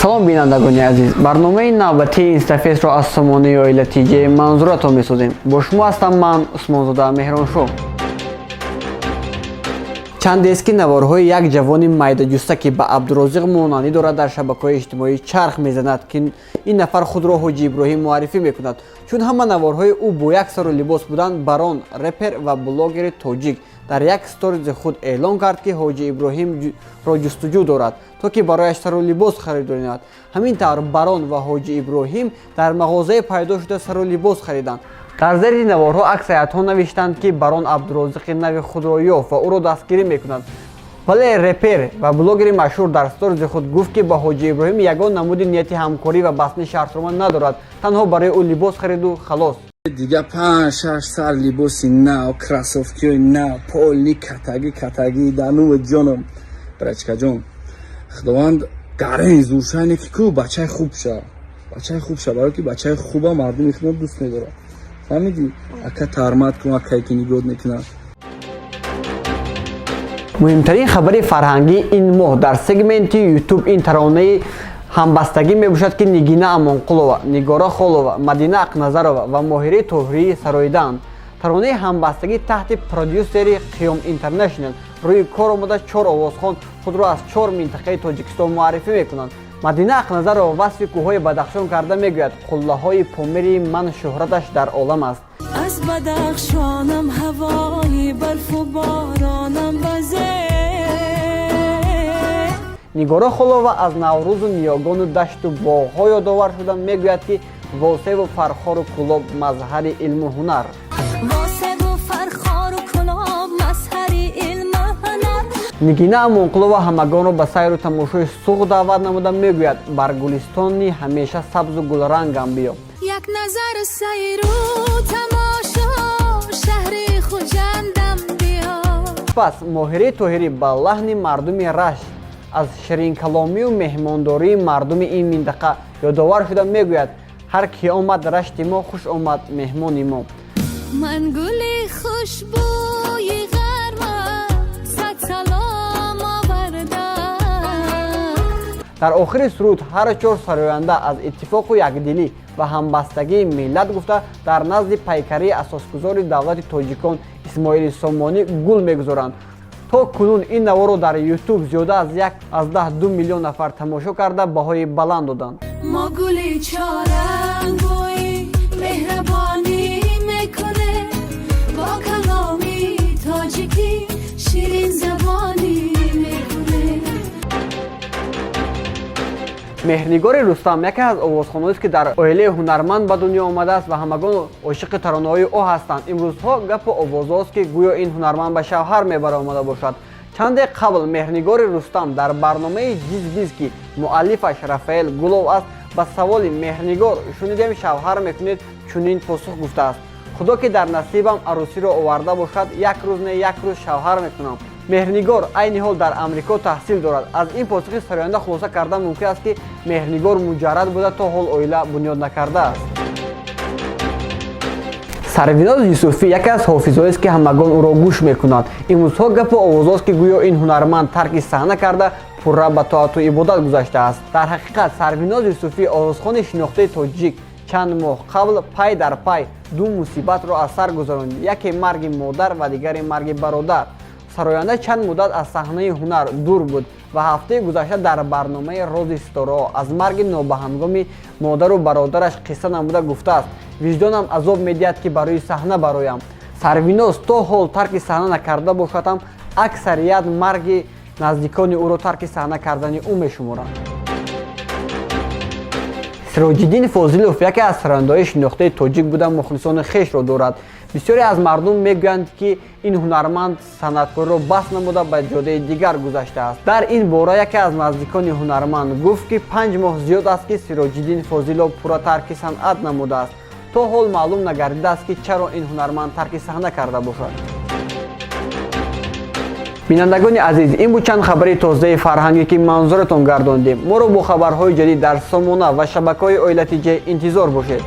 Салом, бинандагони азиз! Барномаи навбатии Инстафестро аз сомонаи Оила ТЖ манзуратон месозем. Бо шумо ҳастам ман, Усмонзода Меҳроншоҳ. Чандест, ки наворҳои як ҷавони майдаҷусса, ки ба Абдурозиқ монандӣ дорад, дар шабакаҳои иҷтимоӣ чарх мезанад, ки ин нафар худро Ҳоҷи Иброҳим муаррифӣ мекунад. Чун ҳама наворҳои ӯ бо як сару либос буданд, Барон, репер ва блогери тоҷик, дар як сторизи худ эълон кард, ки Ҳоҷи Иброҳимро ҷустуҷӯ дорад, то ки барояш сару либос харидоринад. Ҳамин тавр Барон ва Ҳоҷи Иброҳим дар мағозае пайдо шуда, сару либос хариданд. Дар зери наворҳо аксариятҳо навиштанд, ки Барон Абдурозиқи нави худро ёфт ва ӯро дастгирӣ мекунад. Вале репер ва блогери машҳур дар сторизи худ гуфт, ки ба Ҳоҷи Иброҳим ягон намуди нияти ҳамкорӣ ва бастани шартнома надорад, танҳо барои ӯ либос хариду халос. Дига панҷ, шаш сар либоси нав, кроссовкиҳои нав, полный катагӣ катагӣ дануми ҷоном. Брачкаҷон, Худованд гарен зуршайне, ки ку бачаи хуб ша, бачаи хуб ша, барое ки бачаи хуба мардуми худо дӯст медорад. Фаҳмидӣ, ака? Тармат кун, акае ки нигоҳ мекунад. Муҳимтарин хабари фарҳангӣ ин моҳ дар сегменти Ютуб ин таронаи «Ҳамбастагӣ» мебошад, ки Нигина Амонқулова, Нигора Холова, Мадина Ақназарова ва Моҳираи Тоҳирӣ сароидаанд. Таронаи «Ҳамбастагӣ» таҳти продюсери Қиём Интернешнл рӯи кор омада, чор овозхон худро аз чор минтақаи Тоҷикистон муаррифӣ мекунанд. Мадина Ақназарова васфи кӯҳҳои Бадахшон карда мегӯяд: «Қуллаҳои Помири ман шӯҳраташ дар олам аст». Аз Бадахшонам, ҳавои барфу боронам базе. Нигора Холова аз Наврӯзу ниёгону дашту боғҳо ёдовар шуда мегӯяд, ки Восеву Фархору Кӯлоб мазҳари илму ҳунар. Восеву Фархору Кӯлоб мазҳари илму ҳунар. Нигина Амонқулова ҳамагонро ба сайру тамошои Суғд даъват намуда мегӯяд: «Бар гулистони ҳамеша сабзу гулрангам биё». Як назар сайру тамошо шаҳри Хуҷандам биё. Пас Моҳираи Тоҳирӣ ба лаҳни мардуми Рашт аз ширинкаломию меҳмондории мардуми ин минтақа ёдовар шуда мегӯяд: «Ҳар ки омад Рашти мо, хуш омад меҳмони мо». Ман гули хушбӯи ғармам, сад салом овардам. Дар охири суруд ҳар чор сароянда аз иттифоқу якдилӣ ва ҳамбастагии миллат гуфта, дар назди пайкарии асосгузори давлати тоҷикон Исмоили Сомонӣ гул мегузоранд. То кунун ин наворро дар Ютуб зиёда аз 1,2 миллион нафар тамошо карда, баҳои баланд доданд. Мо гули чорангбӯи меҳрабонӣ мекунем, бо каломи тоҷикӣ ширинзабонӣ мекунем. Меҳрнигори Рустам яке аз овозхоноест, ки дар оилаи ҳунарманд ба дунё омадааст ва ҳамагон ошиқи таронаҳои ӯ ҳастанд. Имрӯзҳо гапу овозҳост, ки гӯё ин ҳунарманд ба шавҳар мебаромада бошад. Чанде қабл Меҳрнигори Рустам дар барномаи «Ҷизбиз», ки муаллифаш Рафаэл Гулов аст, ба саволи «Меҳрнигор, шунидем, шавҳар мекунед?» чунин посух гуфтааст: «Худо ки дар насибам арӯсиро оварда бошад, як рӯз не, як рӯз шавҳар мекунам». Меҳрнигор айни ҳол дар Амрико таҳсил дорад. Аз ин посухи сароянда хулоса кардан мумкин аст, ки Меҳрнигор муҷаррад буда, то ҳол оила бунёд накардааст. Сарвиноз Юсуфӣ яке аз ҳофизҳоест, ки ҳамагон ӯро гӯш мекунанд. Имрӯзҳо гапу овозҳост, ки гӯё ин ҳунарманд тарки саҳна карда, пурра ба тоату ибодат гузаштааст. Дар ҳақиқат, Сарвиноз Юсуфӣ, овозхони шинохтаи тоҷик, чанд моҳ қабл пай дар пай ду мусибатро аз сар гузаронд: яке марги модар ва дигаре марги бародар. Сароянда чанд муддат аз саҳнаи ҳунар дур буд ва ҳафтаи гузашта дар барномаи «Рози ситораҳо» аз марги нобаҳангоми модару бародараш қисса намуда гуфтааст: «Виҷдонам азоб медиҳад, ки барои саҳна бароям». Сарвиноз то ҳол тарки саҳна накарда бошад ҳам, аксарият марги наздикони ӯро тарки саҳна кардани ӯ мешуморанд. Сироҷиддин Фозилов яке аз сарояндаҳои шинохтаи тоҷик буда, мухлисони хешро дорад. Бисёре аз мардум мегӯянд, ки ин ҳунарманд санъаткориро бас намуда, ба ҷодаи дигар гузаштааст. Дар ин бора яке аз наздикони ҳунарманд гуфт, ки 5 моҳ зиёд аст, ки Сироҷиддин Фозилов пурра тарки санъат намудааст. То ҳол маълум нагардидааст, ки чаро ин ҳунарманд тарки саҳна карда бошад. Бинандагони азиз, ин буд чанд хабари тозаи фарҳангӣ, ки манзуратон гардондем. Моро бо хабарҳои ҷадид дар сомона ва шабакаҳои Оила ТЖ интизор бошед.